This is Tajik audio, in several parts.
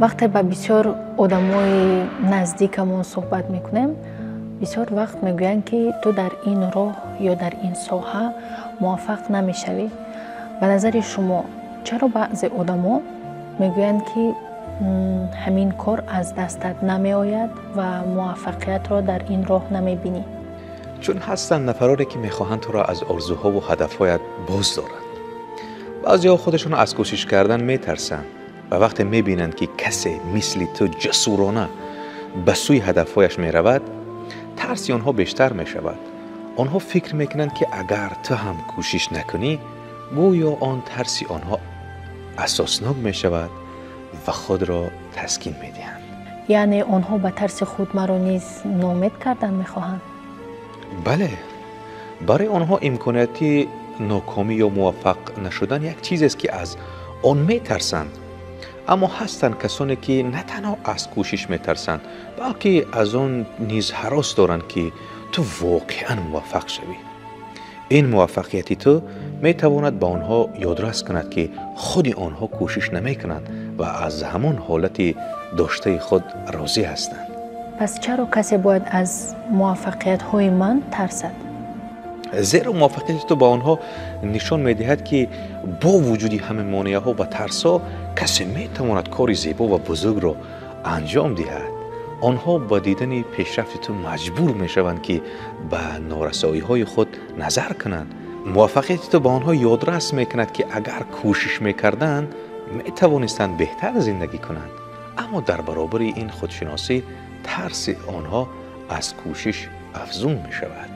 Вақте ба бисёр одамои наздикамон суҳбат мекунем, бисёр вақт мегӯянд, ки ту дар ин роҳ ё дар ин соҳа муваффақ намешавӣ. Ба назари шумо, чаро баъзе одамо мегӯянд, ки ҳамин кор аз дастат намеояд ва муваффақиятро дар ин роҳ намебинӣ? Чун ҳастанд нафароне, ки мехоҳанд туро аз орзуҳову ҳадафҳоят боз доранд. Баъзеҳо худашон аз кӯшиш кардан метарсанд ва вақте мебинанд, ки касе мисли ту ҷасурона ба сӯи ҳадафҳояш меравад, тарси онҳо бештар мешавад. Онҳо фикр мекунанд, ки агар ту ҳам кӯшиш накунӣ, гӯё он тарси онҳо асоснок мешавад ва худро таскин медиҳанд. Яъне онҳо ба тарси худ маро низ ноумед кардан мехоҳанд? Бале, барои онҳо имконияти нокомӣ ё муваффақ нашудан як чизест, ки аз он метарсанд. Аммо ҳастанд касоне, ки на танҳо аз кӯшиш метарсанд, балки аз он низ ҳарос доранд, ки ту воқеан муваффақ шавӣ. Ин муваффақияти ту метавонад ба онҳо ёдрас кунад, ки худи онҳо кӯшиш намекунанд ва аз ҳамон ҳолати доштаи худ розӣ ҳастанд. Пас чаро касе бояд аз муваффақиятҳои ман тарсад? Зеро муваффақияти ту ба онҳо нишон медиҳад, ки бо вуҷуди ҳама монеаҳо ва тарсҳо касе метавонад кори зебо ва бузургро анҷом диҳад. Онҳо ба дидани пешрафти ту маҷбур мешаванд, ки ба норасоиҳои худ назар кунанд. Муваффақияти ту ба онҳо ёдрас мекунад, ки агар кӯшиш мекарданд, метавонистанд беҳтар зиндагӣ кунанд. Аммо дар баробари ин худшиносӣ тарси онҳо аз кӯшиш афзун мешавад.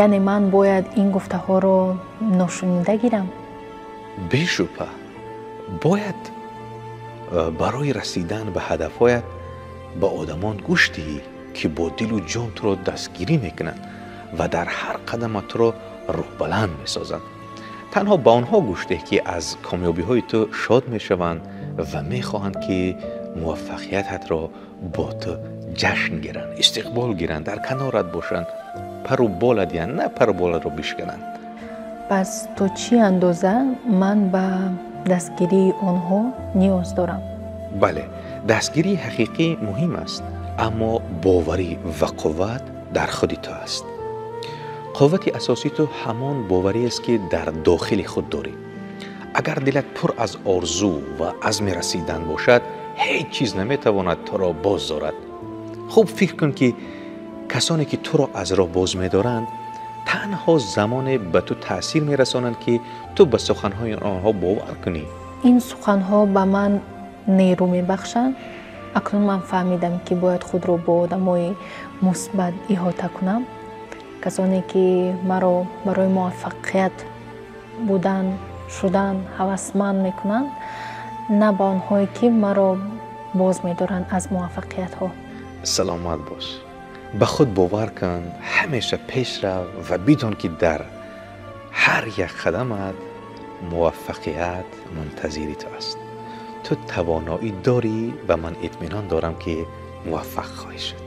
Яъне ман бояд ин гуфтаҳоро ношунида гирам? Бешубҳа, бояд барои расидан ба ҳадафҳоят ба одамон гӯш диҳӣ, ки бо дилу ҷон туро дастгирӣ мекунанд ва дар ҳар қадамат туро рӯҳбаланд месозанд. Танҳо ба онҳо гӯш деҳ, ки аз комёбиҳои ту шод мешаванд ва мехоҳанд, ки муваффақиятатро бо ту ҷашн гиранд, истиқбол гиранд, дар канорат бошанд, пару бола диҳанд, на пару боларо бишкананд. Пас то чӣ андоза ман ба дастгирии онҳо ниёз дорам? Бале, дастгирии ҳақиқӣ муҳим аст, аммо боварӣ ва қувват дар худи ту аст. Қуввати асосии ту ҳамон бовариест, ки дар дохили худ дорӣ. Агар дилат пур аз орзу ва азми расидан бошад, ҳеҷ чиз наметавонад туро боз дорад. Хуб фикр кун, ки касоне, ки туро аз роҳ боз медоранд, танҳо замоне ба ту таъсир мерасонанд, ки ту ба суханҳои онҳо бовар кунӣ. Ин суханҳо ба ман нерӯ мебахшанд. Акнун ман фаҳмидам, ки бояд худро бо одамои мусбат иҳота кунам, касоне, ки маро барои муваффақият будан, шудан ҳавасманд мекунанд, на ба онҳое, ки маро боз медоранд аз муваффақиятҳо. Саломат бош, ба худ бовар кун, ҳамеша пеш рав ва бидон, ки дар ҳар як қадамат муваффақият мунтазири ту аст. Ту тавоноӣ дорӣ ва ман итминон дорам, ки муваффақ хоҳӣ шуд.